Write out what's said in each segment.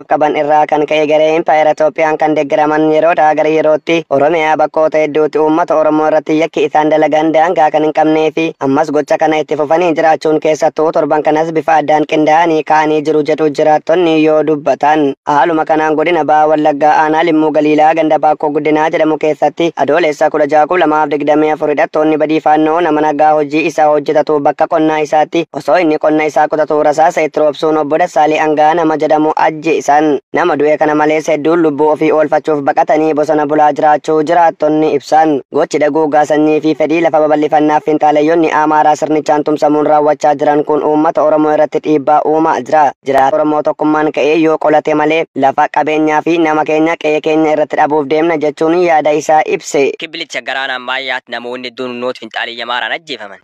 Qaban irraa kan ka'e garee Impaayera Itoophiyaan kan deeggaraman yeroodhaa gara yerootti Oromiyaa bakkoota hedduutti uummata Oromoo irratti yakki isaan dalagan daangaa kan hin qabnee fi ammas gocha kana itti fufanii jiraachuun, keessattuu torban kanas bifa addaan qindaa'anii ka'anii jiru jedhu jiraattonni yoo dubbatan. Haaluma kanaan godina Baha Wallaggaa, aanaa Limmuu Galiilaa, ganda Baakkoo Guddinaa jedhamu keessatti Adoolessa 16,2024 hidhattoonni badii Faannoo nama nagaa hojii isaa hojjetatu bakka qonnaa isaatti osoo inni qonna isaa qotatu rasaasa itti roobsuun obbo Dassaalee Angaa nama jedhamu ajjeesan. Nama du'e kana malees hedduun lubbuu ofii oolfachuuf baqatanii bosona bulaa jiraachuu jiraattonni ibsan. Gochi daguuggaa sanyii fi fedhii lafa babal'ifannaaf finxaaleyyonni Amaaraa sirnichaan tumsamuun raawwachaa jiran kun uummata Oromoo irratti dhiibbaa uumaa jira. Jiraata Oromoo tokkummaan ka'ee yoo qolate malee lafa, qabeenyaa fi nama keenya qe'ee keenya irratti dhabuuf deemna jechuun yaada isaa ibse. Kibbilicha garaana ammayyaatti namoonni hedduun humnoota finxaaliyya Amaaraan ajjeefaman.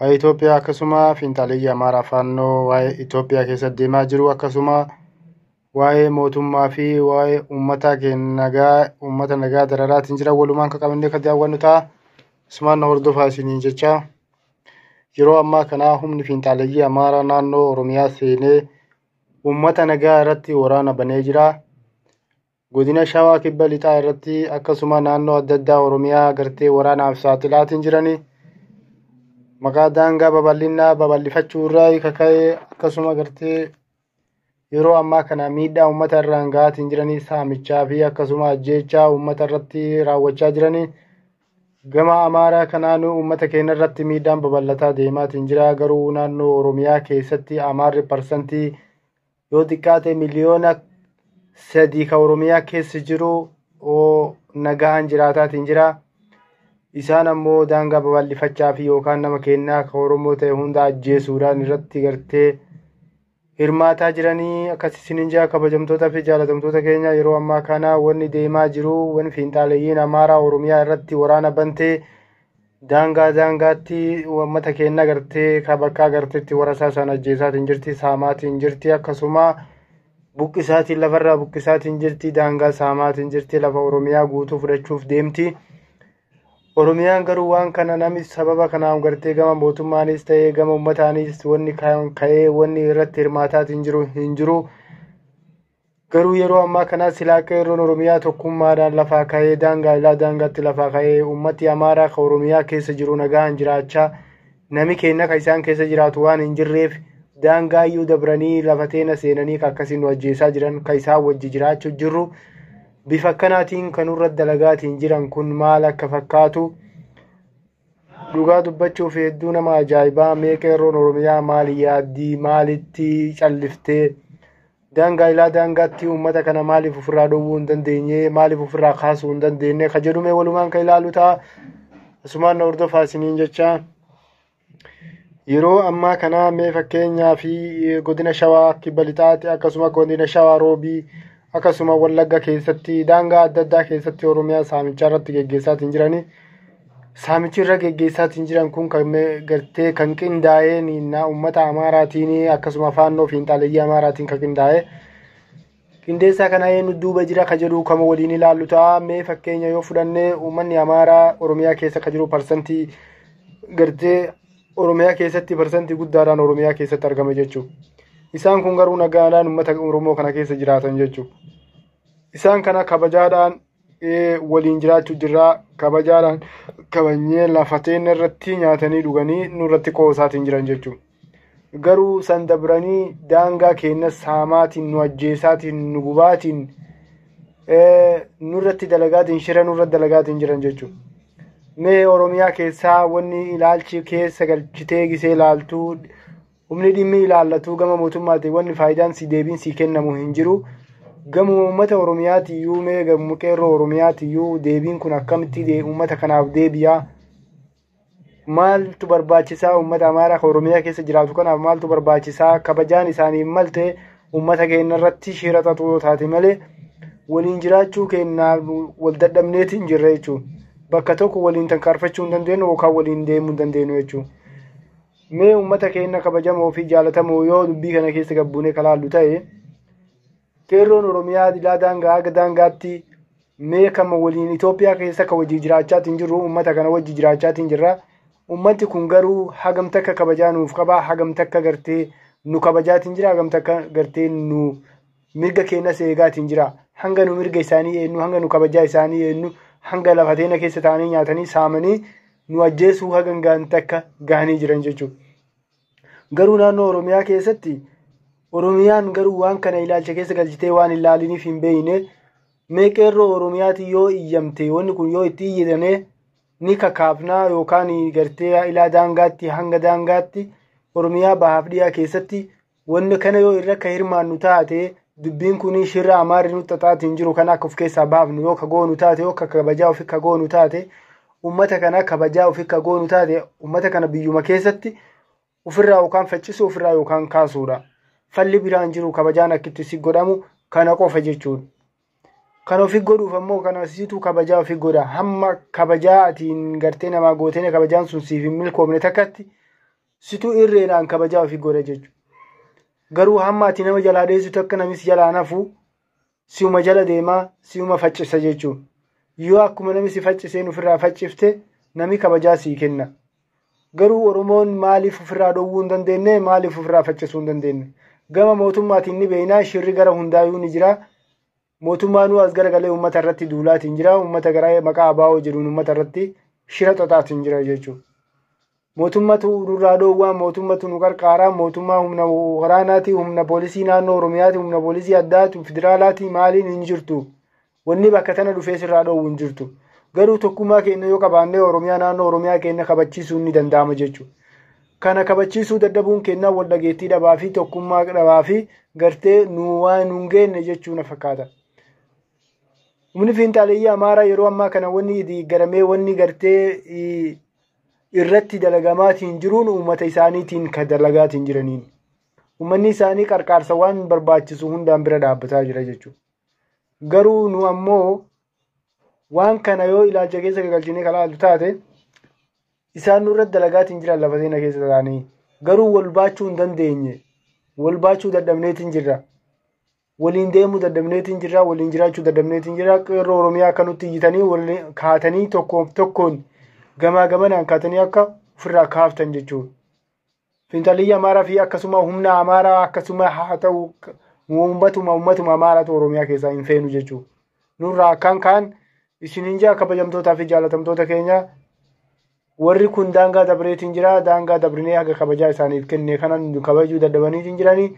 Waa'ee Itoophiyaa akkasuma fiinxaleeyyii Amaaraa Faannoo, waa'ee Itoophiyaa keessa deemaa jiru, akkasuma waa'ee mootummaa fi waa'ee uummata keenya nagaa, uummata nagaa dararaatiin jiran walumaan kan qabannee kan daawwannu ta'a. Asumaan na hordofaa isiniin jecha. Yeroo ammaa kana humni fiinxaleeyyii Amaaraa naannoo Oromiyaa seenee uummata nagaa irratti waraana banee jira. Godina Shawaa Kibba Lixaa irratti akkasuma naannoo adda addaa Oromiyaa gartee waraanaaf saaxilaatiin jirani. Maqaa daangaa babal'inaa babal'ifachuu irraa kaka'ee akkasuma gartee yeroo ammaa kana miidhaa uummata irraan gahaatiin jiranii, saamichaa fi akkasuma ajjeechaa uummata irratti raawwachaa jiranii. Gama Amaaraa kanaan uummata keenya irratti miidhaan babal'ataa deemaatiin jira. Garuu naannoo Oromiyaa keessatti Amaarri parsantii yoo xiqqaate 3 miliyoona ka Oromiyaa keessa jiru nagaan jiraataatiin jira. Isaan ammoo daangaa babal'ifachaa fi yookaan nama keenyaa ka Oromoo ta'e hunda ajjeesuudhaan irratti gartee hirmaataa jiranii. Akkas isiniin jira, kabajamtoota fi jaalatamtoota keenya. Yeroo ammaa kana wanni deemaa jiru, wanni fiinxaaleeyyiin Amaaraa Oromiyaa irratti waraana bantee daangaa daangaatti uummata keenya gartee ka bakkaa garteetti warasaa isaan ajjeesaatiin jirti, saamaatiin jirti, akkasuma buqqisaatiin lafarraa buqqisaatiin jirti, daangaa saamaatiin jirti, lafa Oromiyaa guutuu fudhachuuf deemti. Oromiyaan garuu waan kana nami sababa kanaan gartee gama mootummaanis ta'ee gama uummataanis wanni ka'ee wanni irratti hirmaataatiin jiru hin jiru. Garuu yeroo ammaa kana silaa qeerroon Oromiyaa tokkummaadhaan lafaa ka'ee daangaa ilaa daangaatti lafaa ka'ee uummati Amaaraa ka Oromiyaa keessa jiru nagaan jiraachaa, nami keenya ka isaan keessa jiraatu waan hin jirreef daangaa iyyuu dabranii lafa teena seenanii ka akkasiin nu ajjeesaa jiran, ka isaan wajji jiraachuu jirru. Bifa akkanaatiin kan nurra dalagaatiin jiran kun maal akka fakkaatu dhugaa dubbachuuf hedduu nama ajaa'ibaa. Mee qeerroon Oromiyaa maali yaaddii? Maalitti calliftee daangaa ilaa daangaatti uummata kana maaliif ofirraa dhowwuu hin dandeenye, maaliif ofirraa kaasuu hin dandeenye ka jedhume walumaan kan ilaalu ta'a. Asumaan na hordofaa isiniin jecha. Yeroo ammaa kana mee fakkeenyaa fi godina Shawaa Kibba Lixaatti, akkasuma godina Shawaa Roobii, akkasuma Wallagga keessatti, daangaa adda addaa keessatti Oromiyaa saamichaa irratti geggeessaatiin jirani. Saamichi irra geggeessaatiin jiran kun kan gartee kan qindaa'ee uummata Amaaraatiin, akkasuma Faannoo fiinxaaleeyyii Amaaraatiin kan qindaa'e. Qindeessaa kana eenyu duuba jira ka jedhu kama waliin ilaallu ta'a. Mee fakkeenya yoo fudhanne, uummanni Amaaraa Oromiyaa keessa ka jiru parsantii gartee Oromiyaa keessatti parsantii guddaadhaan Oromiyaa keessatti argama jechuudha. Isaan kun garuu nagaadhaan uummata Oromoo kana keessa jiraatan jechuudha. Isaan kana kabajaadhaan waliin jiraachuu jirra. Kabajaadhaan kabajnee lafa teenya irratti nyaatanii dhuganii nurratti qoosaatiin jiran jechuudha. Garuu san dabranii daangaa keenya saamaatiin, nu ajjeesaatiin, nu gubaatiin, nurratti dalagaatiin, shira nurratti dalagaatiin jiran jechuudha. Mee Oromiyaa keessaa wanni ilaalchi keessa galchitee gisee ilaaltuu, humni dhimmi ilaallatu gama mootummaatiin wanni faayidaan si deebiin si kennamu hin jiru. Gama uummata Oromiyaatiyyuu, mee gama qeerroo Oromiyaatiyyuu deebiin kun akkamitti uummata kanaaf deebi'a? Maaltu barbaachisaa uummata Amaaraa kan Oromiyaa keessa jiraatu kanaaf? Maaltu barbaachisaa? Kabajaan isaanii malte uummata keenya irratti shira xaxuu yoo taate malee waliin jiraachuu keenyaa wal dadhabneetiin jirra jechuudha. Bakka tokko waliin tankaarfachuu hin dandeenyu yookaan waliin deemuu hin dandeenyu jechuudha. Mee uummata keenya kabajamoo fi jaalatamoo, yoo dubbii kana keessa gabbuunee kalaallu ta'e, qeerroon Oromiyaa ilaa daangaa haga daangaatti mee kama waliin Itoophiyaa keessa ka wajji jiraachaatiin jirru, uummata kana wajji jiraachaatiin jirra. Uummati kun garuu hagam takka kabajaa nuuf qabaa, hagam takka gartee nu kabajaatiin jira, hagam takka gartee nu Mirga keenyas eegaatiin jira. Hanga nu mirga isaanii eenyu, hanga nu kabajaa isaanii eenyu, hanga lafa teena keessa taa'anii nyaatanii saamanii nu ajjeesuu haga gaan takka gahanii jiran jechuudha. Garuu naannoo Oromiyaa keessatti Oromiyaan garuu waan kana ilaalcha keessa galchitee waan hin laaliniif hin beekne. Mee qeerroo Oromiyaati yoo iyyamte, wanni kun yoo itti iyyatane ni kakaafnaa yookaan gartee ilaa daangaatti hanga daangaatti Oromiyaa bahaaf dhiyaa keessatti wanni kana yoo irra akka hirmaannu taate, dubbiin kun shirra Amaarri nutti xaxaatiin jiru kana akka of keessaa baafnu yoo ka goonu taate, yoo ka kabajaa ofi ka goonu taate, uummata kana kabajaa ofi ka goonu taate, uummata kana biyyuma keessatti ofirraa yookaan faccisuu ofirraa yookaan kaasuudha. Falli biraan jiru kabajaan akkitti si godhamu kana qofa jechuudha. Kan ofi godhuuf ammoo kana situ kabajaa ofi godha. Hamma kabajaa atiin gartee namaa gooteen kabajaan sun siif hin milkoomne takkatti situ irreedhaan kabajaa ofi godha jechuudha. Garuu hamma ati nama jalaa dheessitu akka namis jalaa nafu si'uma jala deemaa si'uma faccisa jechuudha. Yoo akkuma nami si facciseen ofirraa faccifte nami kabajaa sii kenna. Garuu Oromoon maaliif ofirraa dhowwuu hin dandeenye, maaliif ofirraa faccisuu hin dandeenye? Gama mootummaatiin ni beeknaa, shirri gara hundaayyuu ni jira. Mootummaanuu as garagalee uummata irratti duulaatiin jira. Uummata gara maqaa ABO jedhuun uummata irratti shira xaxaatiin jira jechuudha. Mootummatu nurraa dhoowwaa, mootummatu nu qarqaaraa, mootummaa humna waraanaati, humna poolisii naannoo Oromiyaati, humna poolisii addaati, federaalaati maaliin hin jirtu. Wanni bakka tana dhufee sirraa dhoowwu hin jirtu. Garuu tokkummaa keenya yoo qabaannee Oromiyaa naannoo Oromiyaa keenya kabachiisuun ni danda'ama jechuudha. Kana kabachiisuu dadhabuun keenya wal dhageettii dhabaa fi tokkummaa dhabaa fi gartee nu waan nu hin geenye jechuu na fakkaata. Humni fiinxaaleeyyii Amaaraa yeroo ammaa kana wanni deeggaramee wanni gartee irratti dalagamaatiin jiruun uummata isaaniitiin kan dalagaatiin jiraniin. Uummanni isaanii qarqaarsa waan barbaachisu hundaan bira dhaabbataa jira jechuudha. Garuu nu ammoo waan kana yoo ilaalcha keessa galchinee kan ilaallu taate isaan nurratti dalagaatiin jiran lafa seenaa keessa taa'anii garuu wal baachuu hin dandeenye, wal baachuu dadhabneetiin jirra. Waliin deemuu dadhabneetiin jirra, waliin jiraachuu dadhabneetiin jirra. Qeerroo Oromiyaa akka nutti iyyitanii waliin kaatanii tokko tokkoon gamaa gamanaan kaatanii akka ofirraa kaaftan jechuudha. Fiinxaliyyi Amaaraa fi akkasuma humna Amaaraa akkasuma haa ta'u uummatuma Amaaraatu Oromiyaa keessaa hin feenu jechuudha. Nurraa akkaan kaan isiniin jaa kabajamtootaa fi jaalatamtoota keenya, warri kun daangaa dabreetiin jira. Daangaa dabrinee haga kabajaa isaaniif kenne kana kabajuu dadhabaniitiin jiranii.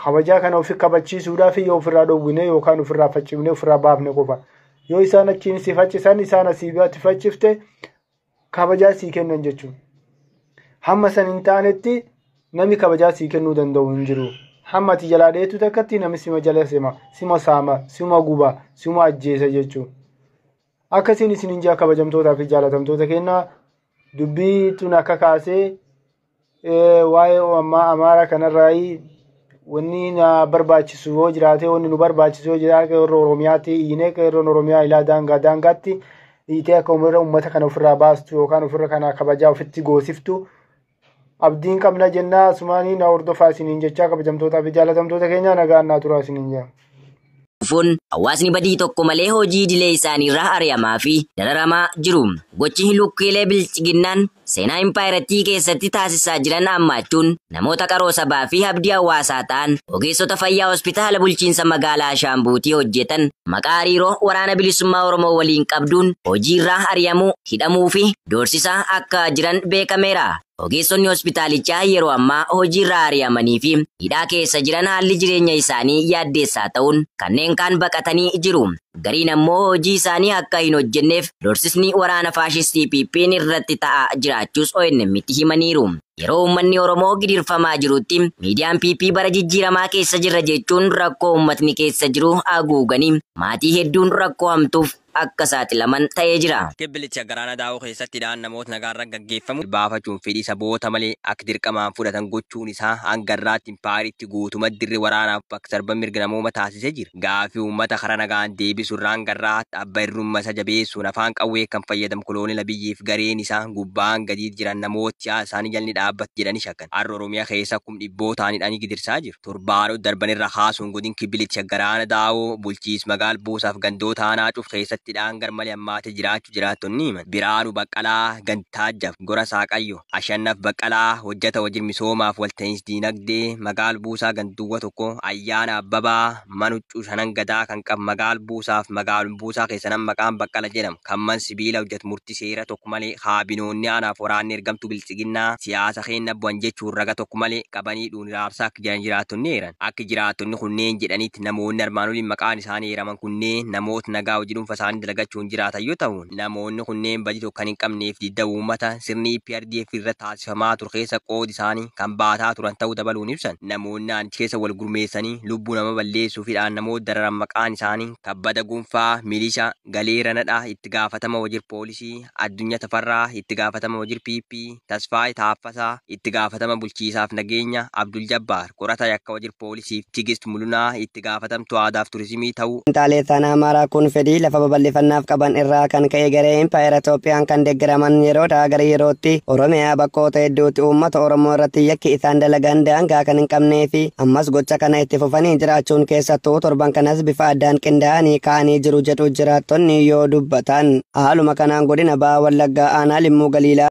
Kabajaa kana ofi kabachiisuudhaaf yoo ofirraa dhowwine yookaan ofirraa faccifne ofirraa baafne qofa. Yoo isaan achiin si faccisan isaan asii biratti faccifte kabajaa sii kennan jechuudha. Hamma san hin taanetti namni kabajaa sii kennuu danda'u hin jiru. Hamma ati jalaa dheetu takkatti namni sima jala sima, sima saama, sima guba, sima ajjeesa jechuudha. Akkasiin isiniin jaa kabajamtootaa fi jaalatamtoota keenya, dubbii tun akka kaasee waa'ee Amaaraa kanarraa wanni na barbaachisu yoo jiraate, wanni nu barbaachisu yoo jiraate, qeerroo Oromiyaatti iyyinee qeerroon Oromiyaa ilaa daangaa daangaatti hiitee akka uummata kana ofirraa baastu yookaan ofirra kana kabajaa ofitti goosiftu abdiin qabna jennaa. Sumaanii na hordofaa isiniin jechaa kabajamtootaa fi jaalatamtoota keenya, nagaan naa turaa isiniin jaa. Dhufuun hawaasni badii tokko malee hojii idilee isaaniirraa ari'amaa fi dararamaa jiru. Gochi lukkeelee bilchiginnaan seenaa impaayirattii keessatti taasisaa jiran hammaachuun namoota qaroo sabaa fi abdii hawaasaa ta'an ogeessota fayyaa hospitaala bulchiinsa magaalaa Shaambuutii hojjetan maqaa hariiroo waraana bilisummaa Oromoo waliin qabduun hojiirraa ari'amuu, hidhamuu fi doorsisaa akka jiran beekameera. Ogeessonni hospitaalichaa yeroo ammaa hojiirraa ari'amanii fi hidhaa keessa jiran haalli jireenya isaanii yaaddeessaa ta'uun kanneen kaan baqatanii jiru. Gariin ammoo hojii isaanii akka hin hojjenneef doorsisni waraana faashistii PP'n irratti ta'aa jiraachuus ONM'tti himaniiru. Yeroo uummanni Oromoo gidirfamaa jirutti miidiyaan PP bara jijjiiramaa keessa jirra jechuun rakkoo uummatni keessa jiru haguuganii maatii hedduun rakkoo hamtuuf akka saaxilaman ta'ee jira. Kibbilicha garaana daawuu keessatti hidhaan namoota nagaarra gaggeeffamu baafachuun fedhii saboota malee akka dirqamaan fudhatan gochuun isaa hanga irraatti impaayiritti guutuma dirree waraanaaf bakka sarba mirga namooma taasisee jira. Gaafii uummata karaa nagaan deebisu irraa hanga irraatti abbaa irrummaa isa jabeessuun afaan qawwee kan fayyadamu koloonila biyyiif gareen isaa gubbaan gadii jiran namoota isaanii jalni dhaabbatu jedhanii shakkan. Har'a Oromiyaa keessa kum dhibbootaan hidhanii gidirsaa jiru. Torbaanota darban irra kaasuun godin kibbilicha garaana daawuu bulchiis magaal buusaaf gandoota aanaa cuuf keessatti keessatti dhaan garmalee hammaatee jiraachuu jiraattonni himan. Biraanuu Baqqalaa Gantaajjaf Gora Saaqayyo Ashannaf Baqqalaa hojjeta hojii misoomaaf walta'iinsi diinagdee magaal buusaa ganduwwa 1 Ayyaana Abbabaa Manuccuu shanan gadaa kan qabu magaal buusaaf magaalum buusaa keessa nama maqaan Baqqala jedhamu kan man sibiila hojjetu murtii seera tokko malee kaabinoonni aanaaf waraanni ergamtuu biltsiginnaa siyaasa keenya bu'an jechuun raga tokko malee qabanii dhuun raabsaa akka jiran jiraattonni eeran. Akka jiraattonni kunneen jedhanitti namoonni armaan oliin maqaan isaanii eeraman kunneen namoota nagaa hojii dhuunfaa isaanii dalagachuun jiraatan yoo ta'u, namoonni kunneen badii tokko kan hin qabneef didda uummata sirni EPRDF irra taasifamaa ture keessa qoodi isaanii kan baataa turan ta'uu dabaluun ibsan. Namoonni aanicha keessa wal gurmeessanii lubbuu nama balleessuu fi dhaan namoota dararan maqaan isaanii Kabbada Gunfaa, Milisha, Galeera Nadhaa, itti gaafatama wajjir poolisii, Addunyaa Tafarraa, itti gaafatama wajjir PP, Tasfaayee Taaffasaa, itti gaafatama bulchiisaaf nageenya, Abdul Jabbaar, qorata yakka wajjir poolisiif Tigist Mulunaa, itti gaafatamtuu aadaaf turizimii ta'uu. Finxaaleessaan Amaaraa kun fedhii lafa babal'ifannaaf qaban irraa kan ka'e garee Impaayera Itoophiyaan kan deeggaraman yeroodhaa gara yerootti Oromiyaa bakkoota hedduutti uummata Oromoo irratti yakki isaan dalagan daangaa kan hin qabnee fi ammas gocha kana itti fufanii jiraachuun keessattuu torban kanas bifa addaan qindaa'anii ka'anii jiru jedhu jiraattonni yoo dubbatan. Haaluma kanaan godina Baha Wallaggaa aanaa Limmuu Galiilaa